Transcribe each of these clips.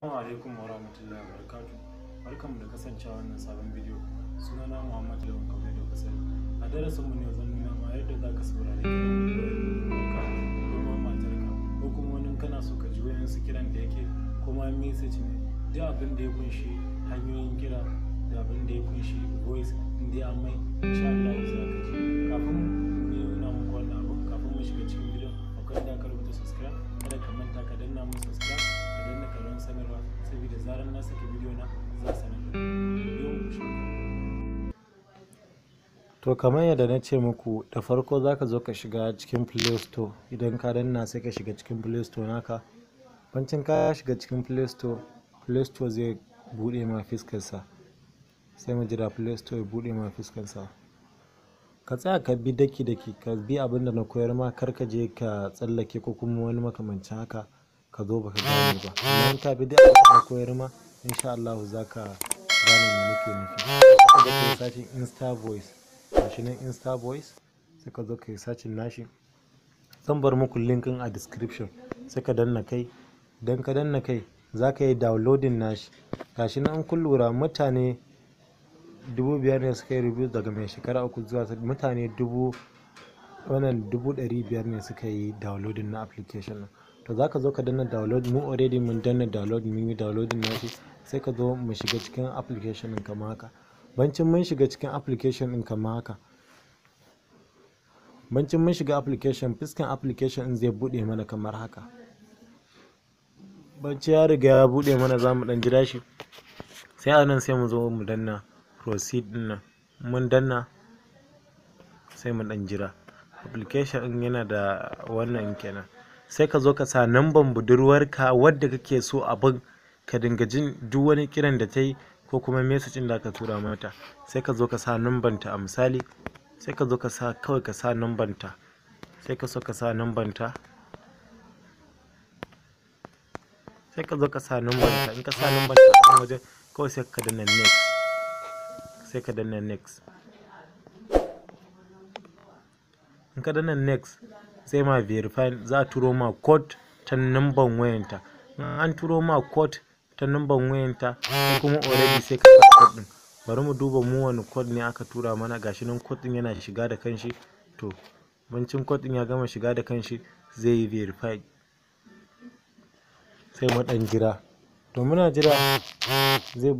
Assalamu alaikum wa rahmatullahi wa barakatuh. Barkanmu da kasancewa wannan sabon bidiyo. Sunana Muhammad Lawan kamar yadda kuka sani. A darasin mu ne zan nuna ma yadda za ka saurari kiran wayar budurwarka ko ma matarka ko kuma wani kana so ka ji wayansu kiran da yake ko ma message ne, duk abin da ya kunshi hanyoyin kira da abin da ya kunshi voice in dai an mai, insha Allah za ka ji. Kafin mu nuna muku wannan abu, kafin mu shiga cikin bidiyon, akwai inda aka rubuta subscribe, kada ka manta ka danna mun subscribe, ka danna ƙararrawar sanarwa, saboda zarar na saki bidiyo na za a sanar da ku. Biyo mu ku shiga. To, kamar yadda na ce muku da farko, za ka zo ka shiga cikin Play Store. Idan ka danna, sai ka shiga cikin Play Store naka. Bancin ka shiga cikin Play Store, Play Store zai buɗe ma fiskarsa. Sai mu jira Play Store ya buɗe ma fiskarsa. Ka tsaya ka bi daki daki, ka bi abin da na koyar ma, kar ka je ka tsallake ko kuma wani makamancin haka, ka zo baka gane ba. Amma in ka bi duk abin da na koyar ma, insha Allahu za ka gane me nake nufi. Ka zo ka yi searching Insta Voice. Gashi nan Insta Voice, sai ka zo ka yi searching nashi. Zan bar muku link ɗin a description. Sai ka danna kai. Idan ka danna kai, za ka yi downloading nashi. Gashi nan, in kun lura, mutane 5,000 ne suka yi review, daga mai shekara 3 zuwa mutane dubu wannan 500,000 ne suka yi downloading na application ɗin. To, za ka zo ka danna download. Mu already mun danna download, mun yi downloading nashi. Sai ka zo mu shiga cikin application ɗin kamar haka. Bancin mun shiga cikin application ɗin kamar haka. Bancin mun shiga application, fuskan application ɗin zai buɗe mana kamar haka. Bancin ya riga ya buɗe mana, za mu ɗan jira shi. Sai a nan sai mu zo mu danna proceed ɗin nan. Mun danna, sai mu ɗan jira. Application ɗin yana da wannan kenan. Sai ka zo ka sa namban budurwarka wadda kake so abin ka dinga jin duk wani kiran da ta yi ko kuma message ɗin da aka tura mata. Sai ka zo ka sa nambanta a misali. Sai ka zo ka sa kawai, ka sa nambanta. Sai ka so ka sa nambanta. Sai ka zo ka sa nambanta. In ka sa nambanta a kan wajen, kawai sai ka danna next. Sai ka danna next. In ka danna next, sai ma verify, za a turo ma code ta namban wayanta. In an turo ma code ta namban wayanta, sai kuma already sai ka sa code ɗin. Bari mu duba mu wani code ne aka tura mana. Gashi nan, code ɗin yana shiga da kanshi. To, bancin code ɗin ya gama shiga da kanshi, zai yi verify. Sai mu ɗan jira. To, muna jira zai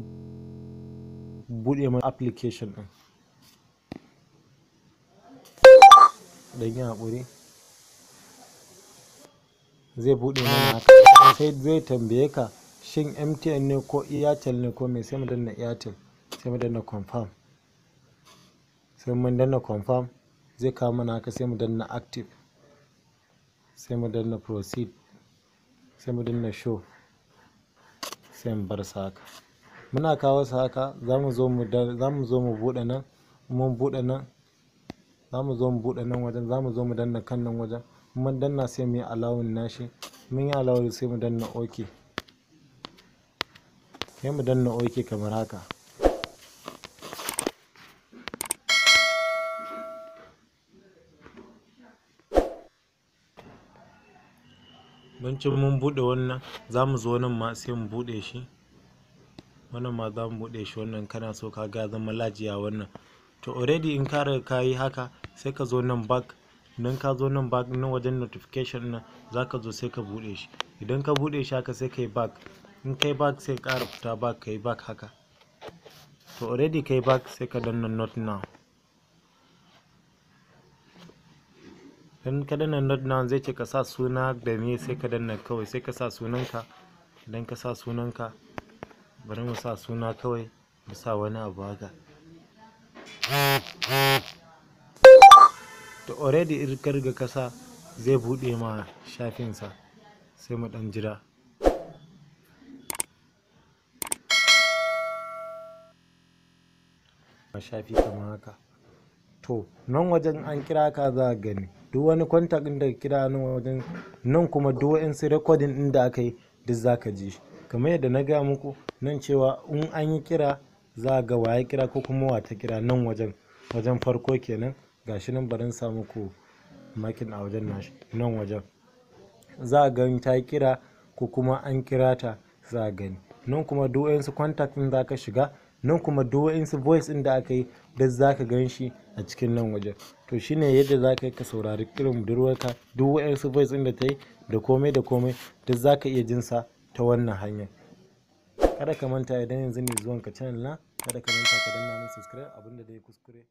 buɗe mana application ɗin. Ɗan yi haƙuri. Zai buɗe mana haka. Sai zai tambaye ka shin MTN ne ko Airtel ne ko me. Sai mu danna Airtel. Sai mu danna confirm. Sai mun danna confirm, zai kawo mana haka. Sai mu danna active. Sai mu danna proceed. Sai mu danna show. Sai mu bar sa haka. Muna kawo sa haka, za mu zo mu buɗe nan. Mun buɗe nan, za mu zo mu buɗe nan wajen, za mu zo mu danna kan nan wajen. Mun danna, sai mu yi allowing nashi. Mun yi allowing, sai mu danna okay. Sai mu danna okay kamar haka. Bancin mun buɗe wannan, za mu zo nan ma sai mu buɗe shi. Wannan ma za mu buɗe shi. Wannan kana so ka ga zama lajiya wannan. To, already in ka riga ka yi haka, sai ka zo nan back. Idan ka zo nan back, nan wajen notification nan, za ka zo sai ka buɗe shi. Idan ka buɗe shi haka, sai ka yi back. In ka yi back, sai ka ƙara fita back, ka yi back haka. To, already ka yi back, sai ka danna not now. Idan ka danna not now, zai ce ka sa suna da me. Sai ka danna kawai, sai ka sa sunanka. Idan ka sa sunanka, bari mu sa suna kawai, mu sa wani abu haka. To, already in ka riga ka sa, zai buɗe ma shafinsa. Sai mu ɗan jira. Shafi kamar haka. To, nan wajen an kira ka, za ka gani duk wani contact ɗin da ka kira nan wajen. Nan kuma duk wa'insu recording ɗin da aka yi, duk za ka ji shi. Kamar yadda na gaya muku nan cewa in an yi kira, za a ga wa ya kira ko kuma wa ta kira nan wajen. Wajen farko kenan. Gashi nan, bari in sa muku marking a wajen nashi. Nan wajen za a ga ta kira ko kuma an kira ta. za ka gani. Nan kuma duk waɗansu contact ɗin za ka shiga. Nan kuma duk waɗansu voice ɗin da aka yi duk za ka gan shi a cikin nan wajen. To shine yadda za ka yi ka saurari kiran budurwarka, duk waɗansu voice ɗin da ta yi da komai da komai duk za ka iya jin sa ta wannan hanyar. Kada ka manta, idan yanzu ne zuwanka channel na, kada ka manta ka danna min subscribe. Abinda dai kuskure.